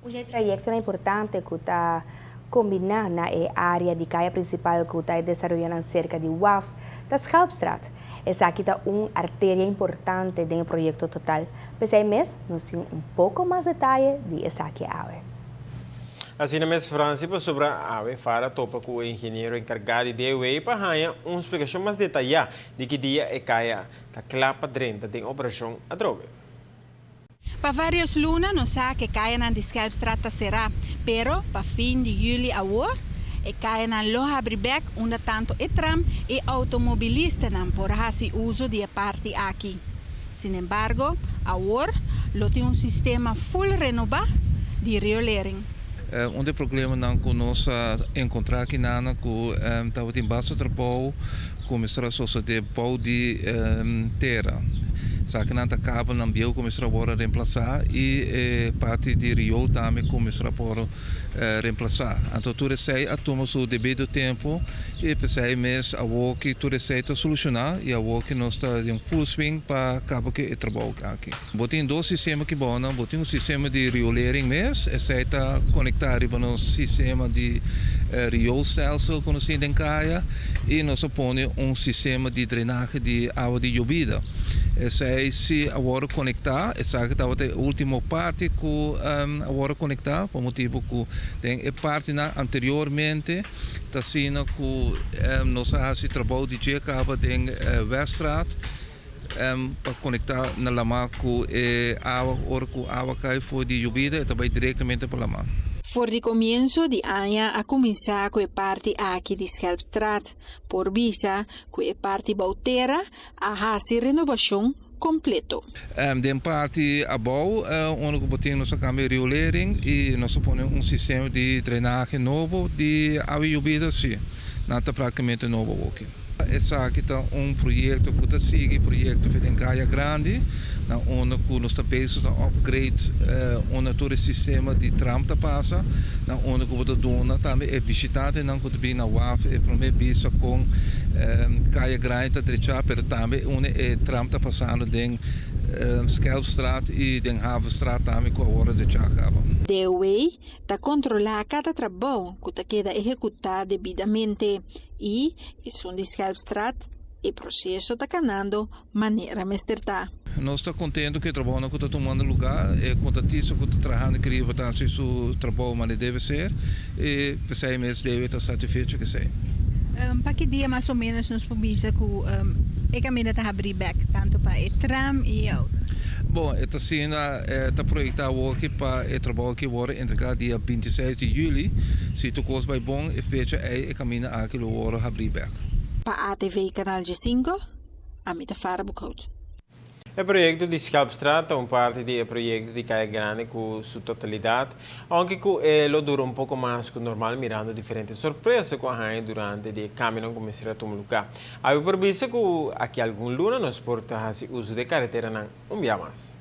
Un trayekto importante ku ta kombiná na e área di kaya prinsipal ku ta desaroyando serka di waf, ta Schelpstraat. Esaki ta un arteria importante den e proyekto total. P'esei mes, nos tin un poko mas detaye di esaki awe. Asina mes, Franci, pasobra awe Fara a topa ku e ingeniero enkargá di DOW pa haña un splikashon mas detayá di ki dia e kaya ta kla pa drenta den operashon atrobe. Pa varios luna nos sa ku kayanan di Schelpstraat ta será, pero pa fin di yüli awor, e kayanan lo habri bèk unda tantu e tram i outomobilistanan por hasi uso di e parti aki. Sin embargo, awor lo tin un sistema full renobá di riolering. Un di e problemanan ku nos a enkontrá aki nan ku tabatin basta trabou kuminsá susedé bou di tera. Esakinan ta kabelnan bieu kuminsá wòrdu remplasá i e parti di riool tambe kuminsá por remplasá. Anto tur esei a tuma su debido tempu i p'esei mes awor ku tur esei ta solushoná i awor ku nos ta den full swing pa kaba ku e trabou aki. Bo tin dos sistema ku bon, bo tin un sistema di riolering mes, esei ta konektá riba nos sistema di rioolstelsel ku nos tin den kaya i nos a pone un sistema di drenahe di awa di yobida. Esei si a wòrdu konektá, esaki tabata e último parti ku a wòrdu konektá, pa motibu ku den e partinan anteriormente ta asina ku nos a hasi trabou di dje kaba den Weststraat pa konektá na laman ku e awa, ora ku awa kai for di yobida e ta bai direktamente pa laman. For di komienso di aña a kuminsá ku e parti aki di Schelpstraat. Por bisa ku e parti bou tera a hasi renobashon kompleto. Den parti abou, unda ku bo tin nos a kambia riolering i nos a pone un sistema di drenahe nobo di awa yobida, si, nan ta praktikamente nobo awoki. Esaki ta un proyekto ku ta sigui proyekto den Kaya Grandi, na unda ku nos ta bezig ta upgrade unda tur e sistema di tram ta pasa, na unda ku bo ta duna tambe e bishitantenan ku ta bin na waf e promé bista kon Kaya Grandi ta drechá, pero tambe unda e tram ta pasando den Schelpstraat i den Havenstraat tambe ku awor a drechá kaba. DOW ta kontrolá kada trabou ku ta keda ehekutá debidamente i esun di Schelpstraat e proseso ta kanando manera mester ta. Nos ta kontentu ku e trabounan ku ta tumando lugá, e kontratista ku ta trahando keriba ta hasi su trabou manera debe ser i p'esei mes debe ta satisfecho ku esei. Pa ki dia mas o ménos nos por bisa ku e kaminda ta habrí bèk tantu pa e tram i e outo? Bon, e ta asina, ta proyektá awoki pa e trabou aki wòrdu entregá dia 26 di yüli. Si tur kos bai bon, e fecha ei e kaminda aki lo wòrdu habrí bèk. Pa ATV Kanal 5, ami ta Farah Boekhout. E proyekto di Schelpstraat ta un parti di e proyekto di Kaya Grandi ku su totalidat, ounke ku e lo dura un poko mas ku normal mirando diferente sorpresa ku a haña durante di e kambionan ku mester a tuma lugá. Awe por bisa ku aki algun luna nos por ta hasi uso di e kareteranan un bia mas.